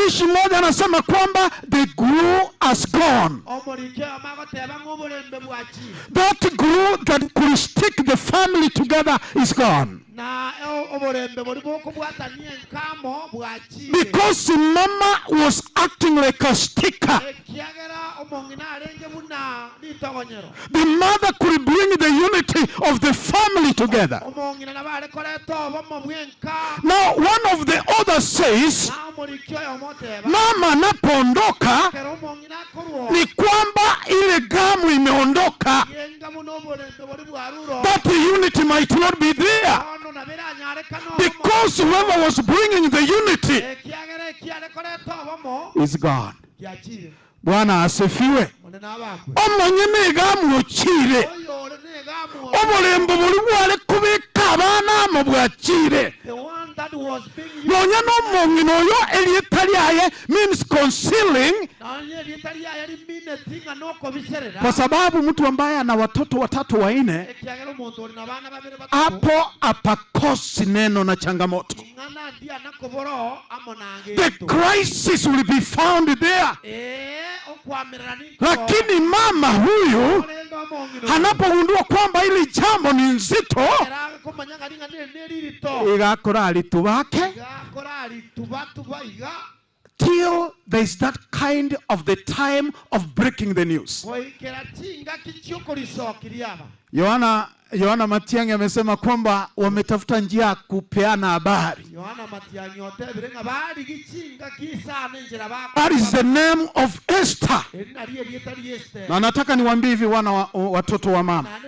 Mwandishi mmoja anasema kwamba the glue has gone. Omorike omagoteba ng'a oborembe bwachire. That glue that could stick the family together is gone. Na oborembe bori bokobwatania enkamo bwachire. Because mama was acting like a sticker. Ekiagera omong'ina arenge buna ritogonyero. The mother could bring the unity of the family together. Omong'ina nabo are koreta obomo bw'enka. Now, one of the others says, Na omoriki oyo omoteba, mama anapoondoka ekero omong'ina akorwa, ni kwamba ile gamu imeondoka. Yenga buna oborembe bori bwaruro. That unity might not be there. Bono naberanyarekana obomo. Because whoever was bringing the unity Ekiagera ekiare koreta obomo is gone. Giachire. Bwana asifiwe. Onde nabakwe. Omonyene igamuchire. Oyo ore negamu. Obulembo buli bwale kubika abaana amo bwachire. The one that was being used. Nonya n'omong'ina oyo erieta lyaye means concealing, Nonye erieta riaye rimineti ng'a nokobiserera. Kwa sababu mtu ambaye ana watoto watatu wanne Ekiagera omonto ore na bana babere batatu, hapo apakosi neno na changamoto. Ing'ana ndiana koboro amo nange. The crisis will be found there. Ee okwamerera ninko. Lakini mama huyu Orende omong'ina anapogundua kwamba hili jambo ni nzito, era komanya ng'a ring'ana eri neririto, igakora alitubake igakora ritubatuba iga till there is that kind of the time of breaking the news. Goikera chingaki chiokorisokiria aba. Yohana Matiang'i amesema kwamba wametafuta njia ya kupeana habari. Yohana Matiang'i otebire ng'a barigi chingaki isano enchera. That is the name of Esther. Eri nari erieta ria Esther. Na nataka niwaambie hivi wana wa, watoto wa mama. Naende.